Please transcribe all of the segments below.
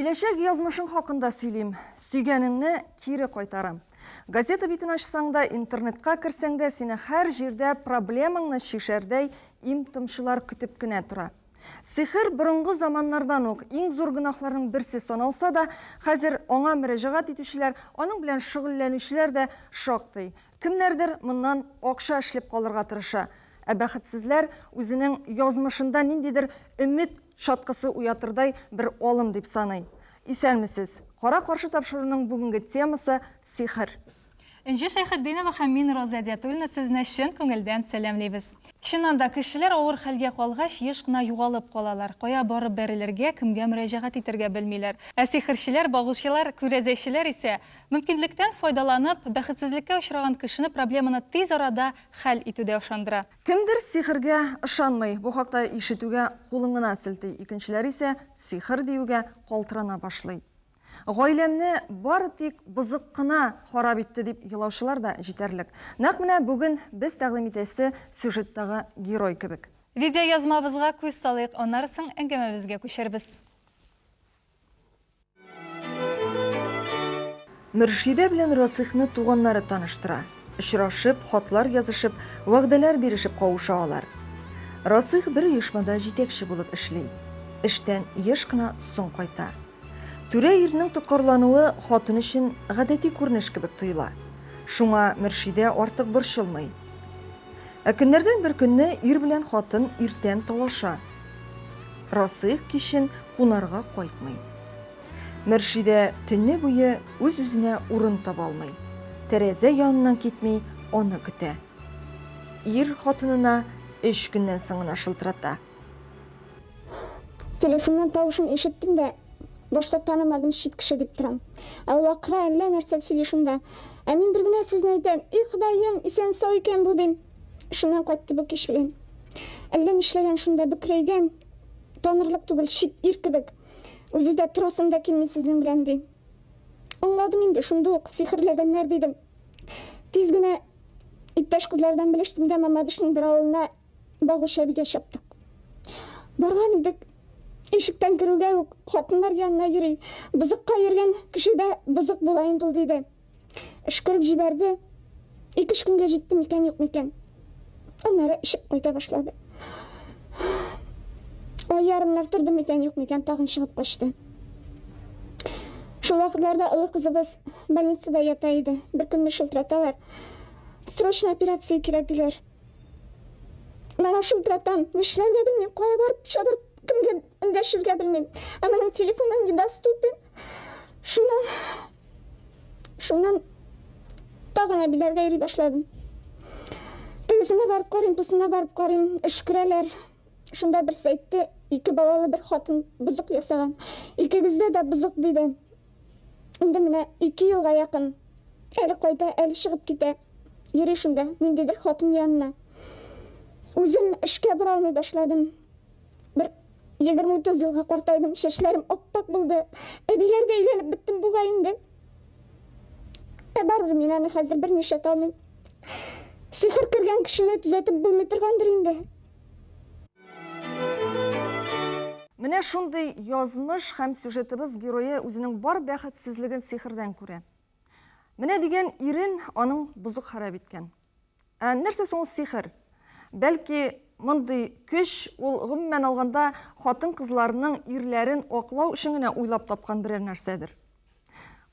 Киләчәк язмышың хакында сөйлим, сөйгәнеңне кире кайтарам. Газета битен ачсаң да, интернетка керсәң дә, сине һәр җирдә проблемаңны чишәрдәй им-томчылар көтеп кенә тора. Сихер борынгы заманнардан ук иң зур гөнаһларның берсе саналса да, хәзер аңа мөрәҗәгать итүчеләр, аның белән шөгыльләнүчеләр дә шактый. Кемнәрдер моннан акча эшләп калырга тырыша, ә бәхетсезләр үзенең язмышында ниндидер өмет чаткысы уятырдай бер алым дип саный. Исәнмесез! Кара-каршы тапшыруның бүгенге темасы, сихер. Энҗе Шәйхетдинова һәм мин, Роза Әдиатуллина сезне чын күңелдән сәламлибез. Чыннан да, кешеләр авыр хәлгә калгач, еш кына югалып калалар. Кая барып бәрелергә, кемгә мөрәҗәгать итәргә белмиләр. Ә сихерчеләр, багучылар, күрәзәчеләр исә, мөмкинлектән файдаланып, бәхетсезлеккә очраган кешене проблеманы тиз арада хәл итүдә ышандыра. Кемдер сихергә ышанмый, бу хакта ишетүгә кулын гына селти, икенчеләре исә сихер диюгә калтырана башлый. Гаиләмне бары тик бозык кына харап итте дип елаучылар да җитәрлек. Нәкъ менә бүген без тәкъдим итәсе сюжеттагы герой кебек. Видеоязмабызга күз салыйк, аннары соң әңгәмәбезгә күчәрбез. Мөршидә белән Расыйхны туганнары таныштыра. Очрашып, хатлар язышып, вәгъдәләр бирешеп кавыша алар. Расыйх бер оешмада җитәкче булып эшли. Эштән еш кына соң кайта. Түрә ирнең тоткарлануы хатын өчен гадәти күренеш кебек тоела. Шуңа Мөршидә артык борчылмый. Ә көннәрдән бер көнне ир белән хатын иртән талаша. Расыйх кичен кунарга кайтмый. Мөршидә төне буе үз-үзенә урын таба алмый. Тәрәзә яныннан китми, аны көтә. Ир хатынына өч көннән соң гына шылтырата. Телефоннан тавышын ишеттем дә, башта танымадым, чит кеше дип торам. Ә ул акыра, әллә нәрсә сөйли шунда. Ә мин бер генә сүзне әйтәм, И Ходаем, исән-сау икән бу, дим. Шуннан кайтты бу кич белән. Әллә нишләгән шунда, бөкрәйгән, танырлык түгел, чит ир кебек. Үзе дә торасым да килми сезнең белән, ди. Аңладым инде, шунда ук сихерләгәннәр, дидем. Тиз генә иптәш кызлардан белештем дә Мамадышның бер авылына Багучы әбигә чаптык. Барган идек, ишектән керүгә үк хатыннар янына йөри. Бозыкка йөргән кеше дә бозык була инде ул, диде. Өшкереп җибәрде. Ике-өч көнгә җитте микән, юк микән. Аннары эчеп кайта башлады. Ай ярымнар торды микән, юк микән, тагын чыгып качты. Шул вакытларда олы кызыбыз больницада ята иде. Бер көнне шылтыраталар. Срочно операция кирәк, диләр. Мана шылтыратам, нишләргә белмим, кая барып чабып, кемгә эндәшергә белмим. Ә моның телефоны недоступен. Шуннан шуннан тагын әбиләргә йөри башладым. Тегесенә барып карыйм, бусына барып карыйм, өшкерәләр. Шунда берсе әйтте, ике балалы бер хатын бозык ясаган. Икегездә дә бозык, диде. Инде менә ике елга якын. Әле кайта, әле чыгып китә. Йөри шунда, ниндидер хатын янына. Үзем эшкә бара алмый башладым. Бер 20-30 елга картайдым, чәчләрем ап-ак булды. Әбиләргә әйләнеп беттем бугай инде. Ә барыбер мин аны хәзер бернишләтә алмыйм. Сихер кергән кешене төзәтеп булмый торгандыр инде. Менә шундый язмыш һәм сюжетыбыз герое үзенең бар бәхетсезлеген сихердән күрә. Менә дигән ирен аның бозык харап иткән. Ә нәрсә соң ул сихер? Бәлки, мондый көч ул гомумән алганда хатын-кызларның ирләрен аклау өчен генә уйлап тапкан берәр нәрсәдер.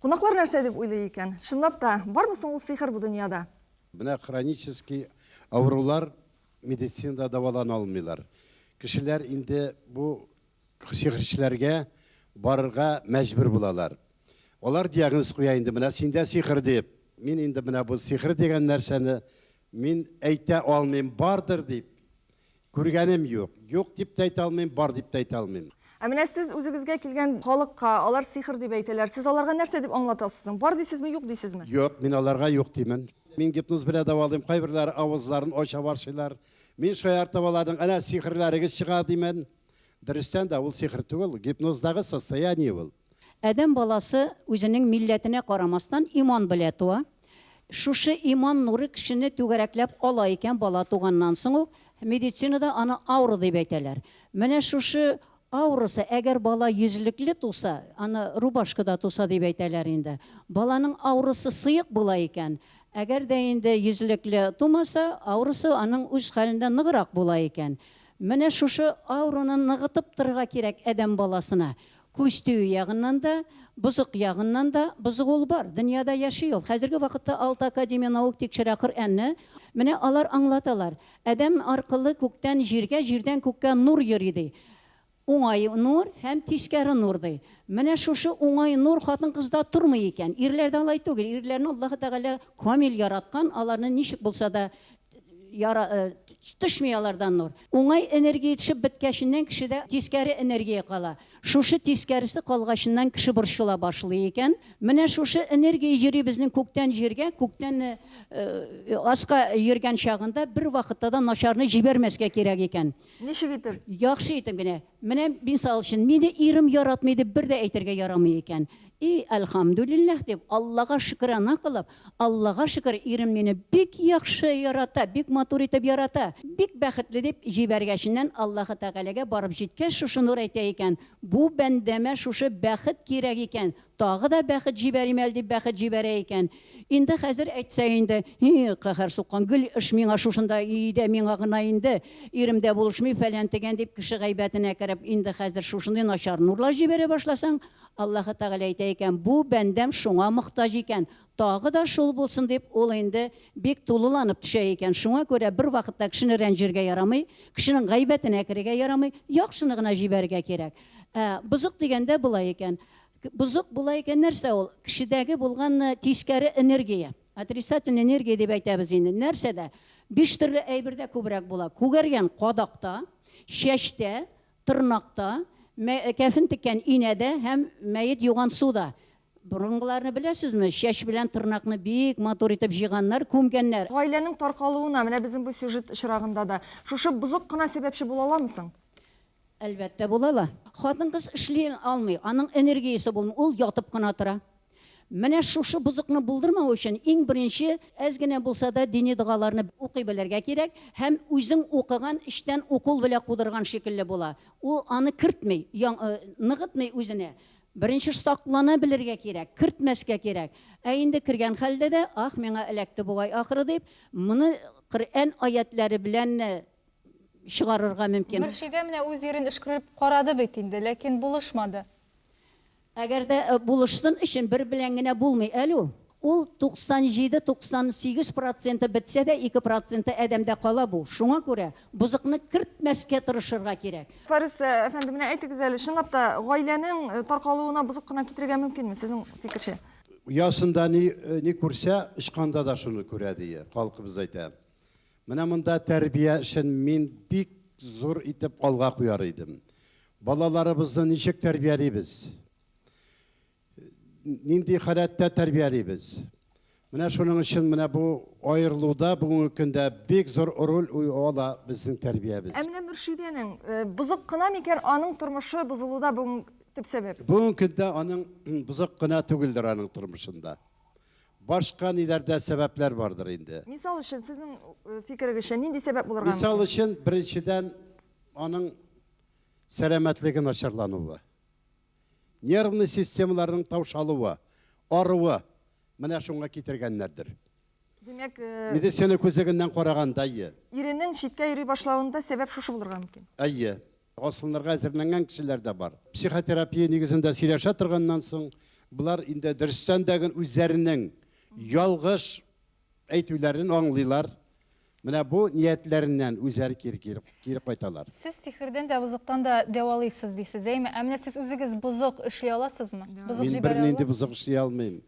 Кунаклар нәрсә дип уйлый икән? Чынлап та, бармы соң ул сихер бу дөньяда? Менә хронический авырулар медицинада дәвалана алмыйлар. Кешеләр инде бу сихерчеләргә барырга мәҗбүр булалар. Алар диагноз куя инде, менә синдә сихер дип. Мин инде менә бу сихер дигән нәрсәне мин әйтә алмыйм, бардыр дип. Күргәнем юк. Юк дип тә әйтә алмыйм, бар дип тә әйтә алмыйм. Ә менә сез үзегезгә килгән халыкка, алар сихер дип әйтәләр, сез аларга нәрсә дип аңлатасыз соң? Бар дисезме, юк дисезме? Юк, мин аларга юк димен. Мин гипноз белән дәвалыйм, кайберләре авызларын ача башлыйлар. Мин шаяртып аларның, әнә сихерләрегез чыга димен. Дөрестән дә, ул сихер түгел, гипноздагы состояние ул. Адәм баласы үзенең милләтенә карамастан иман белә туа. Шушы иман нуры кешене түгәрәкләп ала икән бала туганнан соң ук, медицинада аны аура дип әйтәләр. Менә шушы Аурасы, әгәр бала йөзлекле туса, аны рубашкада туса дип әйтәләр инде, баланың аурасы сыек була икән. Әгәр дә инде йөзлекле тумаса, аурасы аның үз хәлендә ныграк була икән. Менә шушы аураны ныгытып торырга кирәк адәм баласына. Күз тию ягыннан да, бозык ягыннан да, бозык ул бар, дөньяда яши ул. Хәзерге вакытта алты академия наук тикшерә Коръәнне. Менә алар аңлаталар. Адәм аркылы күктән җиргә, җирдән күккә нур йөри, ди. Уңай нур һәм тискәре нур, ди. Менә шушы уңай нур хатын-кызда тормый икән. Ирләрдә алай түгел. Ирләрне Аллаһы Тәгалә камил яраткан, аларны ничек булса да яра, төшми алардан нур. Уңай энергия төшеп беткәченнән кешедә тискәре энергия кала. Шушы тискәресе калгачыннан кеше борчыла башлый икән. Менә шушы энергия йөри безнең күктән җиргә, күктән аска йөргән чагында бер вакытта да начарны җибәрмәскә кирәк икән. Ничек итеп? Яхшы итеп генә. Менә, мисал өчен, мине ирем яратмый дип бер дә әйтергә ярамый икән. И, әлхәмдүлилләһ дип, Аллага шөкерана кылып, Аллага шөкер, ирем мине бик яхшы ярата, бик матур итеп ярата, бик бәхетле дип җибәргәченнән Аллаһы Тәгаләгә барып җиткәч, шушы нур әйтә икән, бу бәндәмә шушы бәхет кирәк икән, Тагы да бәхет җибәрим әле дип бәхет җибәрә икән. Инде хәзер әйтсә инде, һи, каһәр суккан, гел эш миңа шушында, өйдә миңа гына инде, ирем дә булышмый, фәлән-төгән дип кеше гайбәтенә кереп, инде хәзер шушындый начар нурлар җибәрә башласаң, Аллаһы Тәгалә әйтә икән, бу бәндәм шуңа мохтаҗ икән, тагы да шул булсын дип, ул инде бик тулыланып төшә икән. Шуңа күрә бервакытта кешене рәнҗергә ярамый, кешенең гайбәтенә керергә ярамый, яхшыны гына җибәрергә кирәк. Ә бозык дигәндә болай икән. Бозык була икән нәрсә ул? Кешедәге булган тискәре энергия. Отрицательная энергия дип әйтәбез инде. Нәрсәдә? Биш төрле әйбердә күбрәк була. Күгәргән кадакта, чәчтә, тырнакта, кәфен теккән инәдә һәм мәет юган суда. Борынгыларны беләсезме? Чәч белән тырнакны бик матур итеп җыйганнар, күмгәннәр. Гаиләнең таркалуына, менә безнең бу сюжет очрагында да, шушы бозык кына сәбәпче була аламы соң? Әлбәттә, була ала. Хатын-кыз эшли алмый, аның энергиясе булмый, ул ятып кына тора. Менә шушы бозыкны булдырмау өчен иң беренче әз генә булса да дини догаларны укый белергә кирәк һәм үзең укыган эчтән укол белә кудырган шикелле була. Ул аны кертми, ныгытмый үзенә. Беренче саклана белергә кирәк, кертмәскә кирәк. Ә инде кергән хәлдә дә, ах, миңа эләкте бугай ахры дип, моны Коръән аятьләре белән чыгарырга мөмкин. Мөршидә менә үз ирен өшкереп карады бит инде, ләкин булышмады. Әгәр дә булышсын өчен бер белән генә булмый әле ул. Ул 97, 98 проценты бетсә дә, 2 проценты адәмдә кала бу. Шуңа күрә бозыкны кертмәскә тырышырга кирәк. Фарис әфәнде, менә әйтегез әле, чынлап та гаиләнең таркалуына бозык кына китерергә мөмкинме, сезнең фикерчә? Оясында ни, ни күрсә, очканда да шуны күрә, ди, халкыбыз әйтә. Менә монда тәрбия эшен мин бик зур итеп алга куяр идем. Балаларыбызны ничек тәрбиялибез? Нинди халәттә тәрбиялибез? Менә шуның өчен менә бу аерылуда бүгенге көндә бик зур роль ала безнең тәрбиябез. Ә менә Мөршидәнең э, бозык кына микән аның тормышы бозылуда бүген төп сәбәп? Бүгенге көндә аның бозык кына түгелдер аның тормышында. Башка ниләрдә сәбәпләр бардыр инде. Мисал өчен, сезнең фикерегезчә, нинди сәбәп булырга мөмкин? Мисал өчен, беренчедән, аның сәламәтлеге начарлануы. Нервный системаларының таушалуы, аруы менә шуңа китергәннәрдер. Димәк, медицина күзлегеннән караганда, әйе. Иренең читкә йөри башлавында сәбәп шушы булырга мөмкин. Әйе. Асылынырга әзерләнгән кешеләр дә бар. Психотерапия нигезендә сөйләшә торганнан соң, болар инде дөрестән дә үзләренең ялгыш әйтүләрен аңлыйлар. Менә бу ниятләреннән үзләре кире кире кире кайталар. Сез сихердән дә, бозыктан да дәвалыйсыз дисез, әйме? Ә менә сез үзегез бозык эшли аласызмы? Бозык Мин бернинди бозык эшли алмыйм.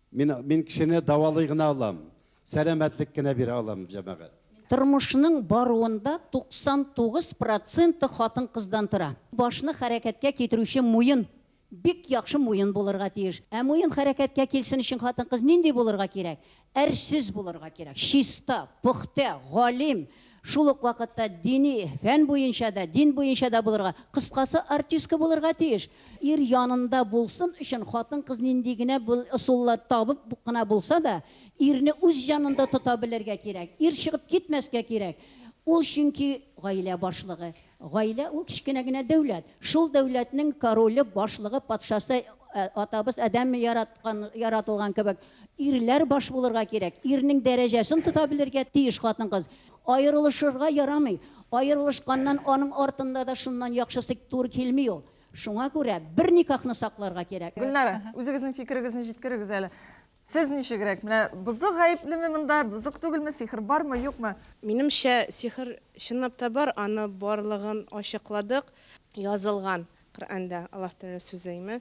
Мин, мин кешене дәвалый гына алам, сәламәтлек кенә бирә алам, җәмәгать. Тормышның баруында 99 проценты хатын-кыздан тора. Башны хәрәкәткә китерүче муен. Бик яхшы муен булырга тиеш. Ә муен хәрәкәткә килсен өчен хатын-кыз нинди булырга кирәк? Әрсез булырга кирәк. Чиста, пөхтә, галим, шул ук вакытта дини фән буенча да, дин буенча да булырга, кыскасы, артистка булырга тиеш. Ир янында булсын өчен хатын-кыз нинди генә ысуллар табып кына булса да, ирне үз янында тота белергә кирәк. Ир чыгып китмәскә кирәк. Ул чөнки гаилә башлыгы. Гаилә ул кечкенә генә дәүләт. Шул дәүләтнең короле, башлыгы, патшасы атабыз Адәм яраткан, яратылган кебек, ирләр баш булырга кирәк. Ирнең дәрәҗәсен тота белергә тиеш хатын-кыз. Аерылышырга ярамый. Аерылышканнан аның артында да шуннан яхшысы туры килми ул. Шуңа күрә бер никахны сакларга кирәк. Гөлнара, үзегезнең фикерегезне җиткерегез әле. Сез ничегрәк? Менә бозык гаеплеме монда, бозык түгелме, сихер бармы, юкмы? Минемчә, сихер чынлап та бар, аны барлыгын ачыкладык. Язылган Коръәндә, Аллаһ Тәгалә сүзе, име.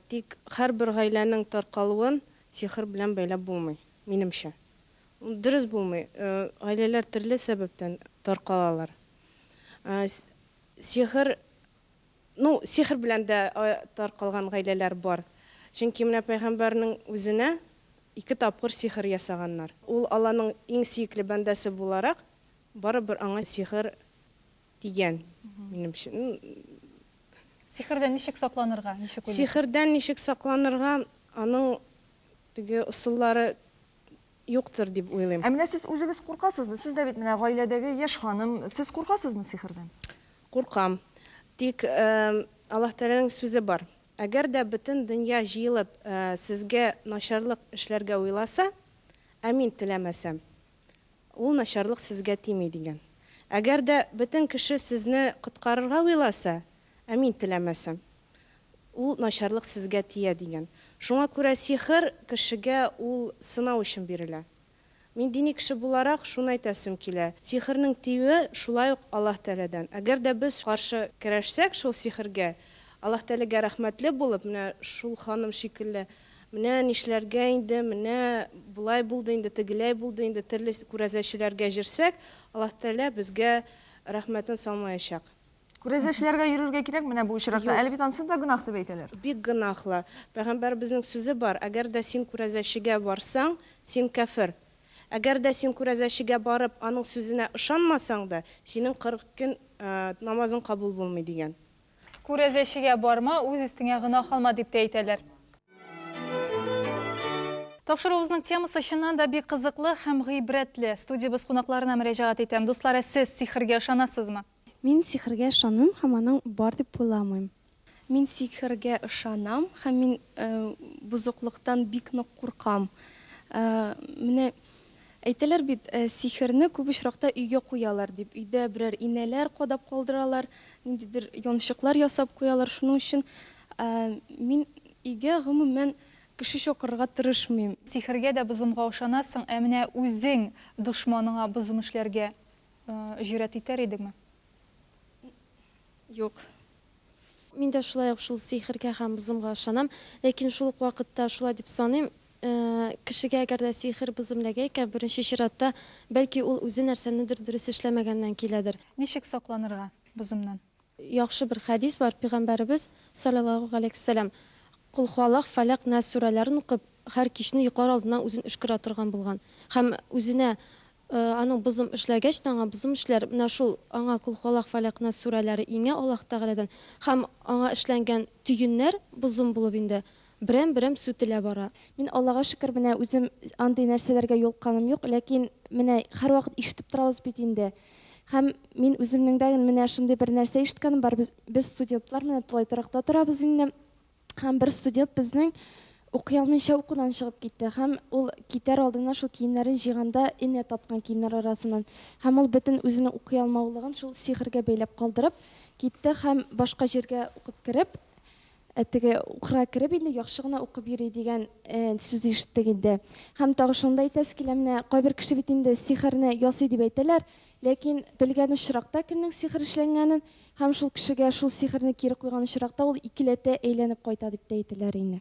Тик һәрбер гаиләнең таркалуын сихер белән бәйләп булмый, минемчә. Ул дөрес булмый. Гаиләләр төрле сәбәптән таркалалар. Сихер Ну, сихер белән дә таркалган гаиләләр бар. Чөнки менә пәйгамбәрнең үзенә ике тапкыр сихер ясаганнар. Ул Алланың иң сөекле бәндәсе буларак, барыбер аңа сихер тигән, минемчә. Сихердән ничек сакланырга, ничек уйлыйсыз? Сихердән ничек сакланырга, аның теге ысуллары юктыр дип уйлыйм. Ә менә сез үзегез куркасызмы? Сез дә бит менә гаиләдәге яшь ханым, сез куркасызмы сихердән? Куркам. Тик Аллаһ Тәгаләнең сүзе бар. Әгәр дә бөтен дөнья җыелып сезгә начарлык эшләргә уйласа, ә мин теләмәсәм, ул начарлык сезгә тими, дигән. Әгәр дә бөтен кеше сезне коткарырга уйласа, ә мин теләмәсәм, ул начарлык сезгә тия, дигән. Шуңа күрә сихер кешегә ул сынау өчен бирелә. Мин дини кеше буларак шуны әйтәсем килә, сихернең тиюе шулай ук Аллаһ Тәгаләдән. Әгәр дә без каршы керәшсәк шул сихергә, Аллаһ Тәгаләгә рәхмәтле булып, менә шул ханым шикелле, менә нишләргә инде, менә болай булды инде, тегеләй булды инде, төрле күрәзәчеләргә җөрсәк, Аллаһ Тәгалә безгә рәхмәтен салмаячак. Күрәзәчеләргә йөрергә кирәк менә бу очракта. Әле бит ансын да гөнаһ дип әйтәләр. Бик гөнаһлы. Пәйгамбәребезнең сүзе бар, әгәр дә син күрәзәчегә барсаң, син кяфер. Әгәр дә син күрәзәчегә барып, аның сүзенә ышанмасаң да, синең 40 көн намазың кабул булмый, дигән. Күрәзәчегә барма, үз өстеңә гөнаһ алма, дип тә әйтәләр. Тапшыруыбызның темасы чыннан да бик кызыклы һәм гыйбрәтле. Студиябез кунакларына мөрәҗәгать итәм. Дуслар, ә сез сихергә ышанасызмы? Мин сихергә ышанмыйм һәм аның бар дип уйламыйм. Мин сихергә ышанам һәм мин бозыклыктан бик нык куркам. Менә әйтәләр бит, сихерне күп очракта өйгә куялар дип. Өйдә берәр инәләр кадап калдыралар, ниндидер янчыклар ясап куялар. Шуның өчен мин өйгә гомумән кеше чакырырга тырышмыйм. Сихергә дә бозымга ышанасың, ә менә үзең дошманыңа бозым эшләргә Җөрьәт итәр идеңме? Юк. Мин дә шулай ук шул сихергә һәм бозымга ышанам. Ләкин шул ук вакытта шулай дип саныйм, кешегә әгәр дә сихер, бозым эләгә икән, беренче чиратта, бәлки ул үзе нәрсәнедер дөрес эшләмәгәннән киләдер. Ничек сакланырга бозымнан? Яхшы бер хәдис бар, пигамбәребез, салләллаһу галәйһи вә сәлләм, Кол һуаллаһ, Фәләкъ, Нәс сүрәләрен укып, һәр кичне йоклар алдыннан үзен өшкерә торган булган. Һәм үзенә аның бозым эшләгәч тә, аңа бозым эшләр, менә шул аңа Кол һуаллаһ, Фәләкъ, Нәс сүрәләре иңә Аллаһ Тәгаләдән, һәм аңа эшләнгән төеннәр, бозым булып инде, берәм-берәм сүтелә бара. Мин Аллага шөкер, менә үзем андый нәрсәләргә юлыкканым юк, ләкин менә һәрвакыт ишетеп торабыз бит инде. Һәм мин үземнең дә менә шундый бер нәрсә ишеткәнем бар, без, без студентлар менә тулай торакта торабыз инде. Һәм бер студент безнең укый алмыйча укудан чыгып китте. Һәм ул китәр алдыннан шул киемнәрен җыйганда энә тапкан киемнәр арасыннан. Һәм ул бөтен үзенең укый алмаулыгын шул сихергә бәйләп калдырып китте һәм башка җиргә укып кереп, Ә теге укырга кереп инде яхшы гына укып йөри дигән сүз ишеттек инде. Һәм тагы шуны да әйтәсе килә, менә кайбер кеше бит инде сихерне ясый дип әйтәләр, ләкин белгән очракта кемнең сихер эшләнгәнен һәм шул кешегә шул сихерне кире куйган очракта ул икеләтә әйләнеп кайта дип тә әйтәләр инде.